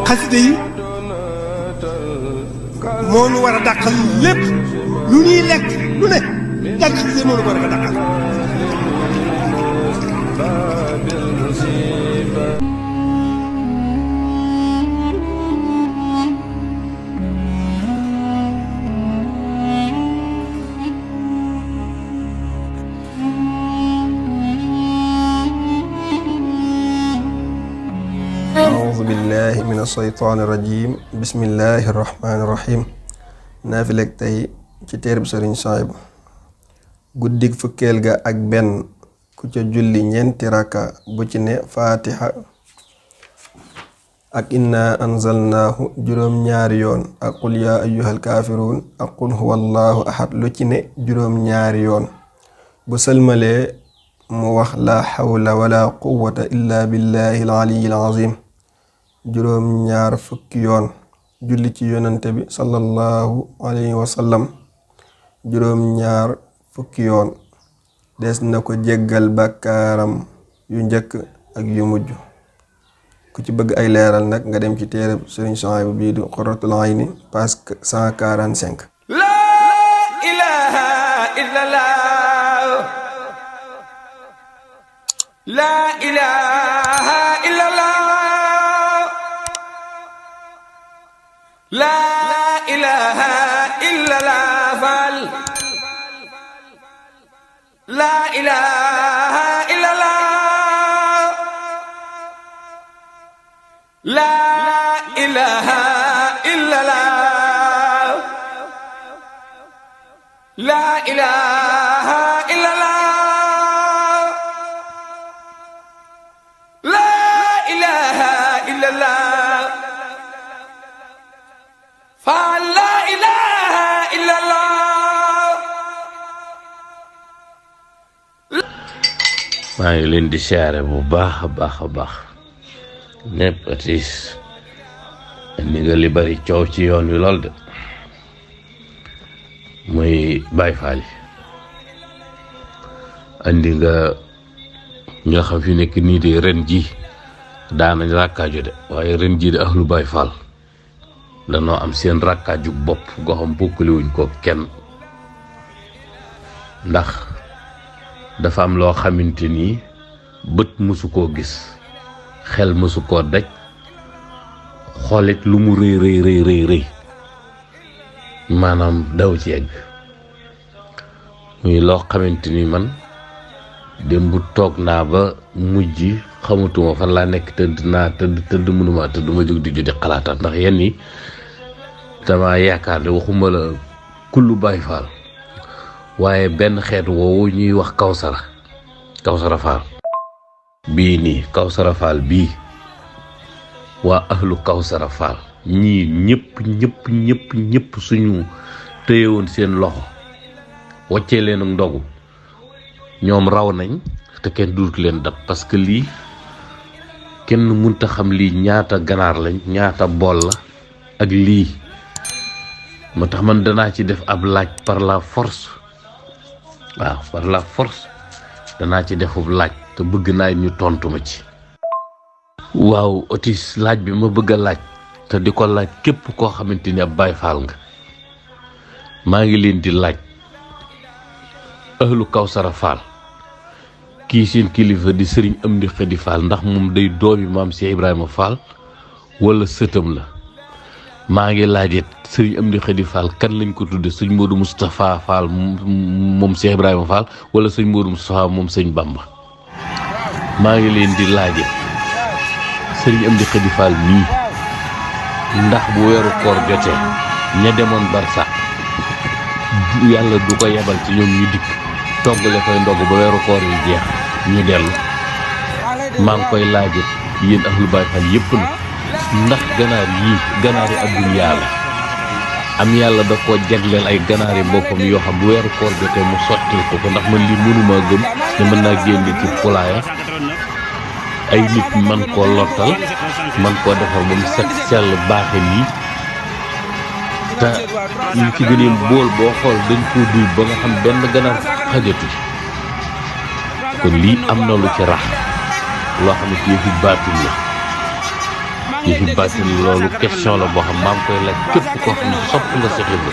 xasida yi moo nu war a dàqal lépp lu ñuy lekk lu ne jàng xasida yi moo nu ko war a dàqal. أعوذ بالله من الشيطان الرجيم بسم الله الرحمن الرحيم naafilek tey ci téereb Sëriñ Suhaybu guddig fukkeel ga ak benn ku ca julli ñeenti raka bu ci ne faatiha ak inna anzalnaahu juróom ñaari yoon ak qul yaa ayyuhal kaafiruun ak qul huwallaahu ahad lu ci ne juróom ñaari yoon bu sëlmalee mu wax laa xawla wala quwwata illa billahi al-aliyyil azim juróom ñaar fukki yoon julli ci yonante bi sallallahu alayhi wa sallam juróom ñaar fukki yoon des na ko jéggal bàkkaaram yu njëkk ak yu mujj ku ci bëgg ay leeral nag nga dem ci téere Sëriñ Suhaybu bii di Qurratul Ayni page 145. La ilaha illallah la ilaha illallah la ilaha illallah fal la ilaha illallah la ilaha illallah la ilaha illallah la ilaha illallah fa la ilaha illallah. maa ngi leen di siyaare bu baax a baax a baax népp atis ni nga li bari coow ci yoon wi lool de muy Baay Faal yi andi nga ñoo xam fi nekk nii de ren ji daanañ rakkaaju de waaye ren ji de ahlu Baay Faal danoo am seen rakkaaju bopp goo xam bokkaliwuñ ko kenn ndax dafa am loo xamante ni bët mësu koo gis xel mësu koo daj xoolit lu mu rëy rëy rëy rëy rëy maanaam daw ci egg muy loo xamante ni man démb toog naa ba mujj xamatuma fan laa nekk tëdd mënuma tëdd ma jóg di judi xalaataat ndax yenn yi dama yaakaar ne waxuma la kullu Baay Faal waaye benn xeet woowu ñuy wax Kawsara Faal bii nii Kawsara Faal bii waa ahlu Kawsara Faal ñii ñëpp suñu téyewoon seen loxo waccee leen ak ndogu ñoom raw nañ te kenn duut leen dab parce que lii kenn mënta xam lii ñaata ganaar lañ ñaata bool la ak lii moo tax man danaa ci def ab laaj par la force waaw par la force danaa ci defub laaj te bëgg naa ñu tontu ma ci. waaw Otis laaj bi ma bëgg a laaj te di ko laaj képp koo xamante ni ab Baay Faal nga maa ngi leen di laaj ahlu Kawsara Faal kii seen kilifa di Sëriñ Amdi Xadi Faal ndax moom day doomi maam Cheikh Ibrahima Faal wala sëtam la maa ngi laajit Sëriñ Amdi Xadi Faal kan lañ ko tudde sëñ Modou Moustapha Faal moom Cheikh Ibrahima Faal wala sëñ Modou Moustapha moom sëñ Bamba maa ngi leen di laajit Sëriñ Amdi Xadi Faal mii ndax bu weeru koor jotee ña demoon Barsax yàlla du ko yebal ci ñoom ñu dikk toggale koy ndogg ba weeru koor yi jeex ñu dellu maa ngi koy laajit yéen ahlu Baay Faal yépp na ndax ganaar yii ganaari addunyaa la am yàlla da koo jagleel ay ganaari boppam yoo xam bu weeru koor jotee mu sottil ko ndax man lii mënuma gëm ne mën naa génn ci pulaaya ay nit man koo lottal man koo defar ba mu set sell baaxe nii te li ci gëneel bool boo xool dañ koo duy ba nga xam benn ganaar xajatu kon lii am na lu ci rax loo xam ne ci yëfi baatin la yi fi bàttin loolu question la boo xam maa ngi koy laaj képp koo xam ne sopp nga Seex Ibra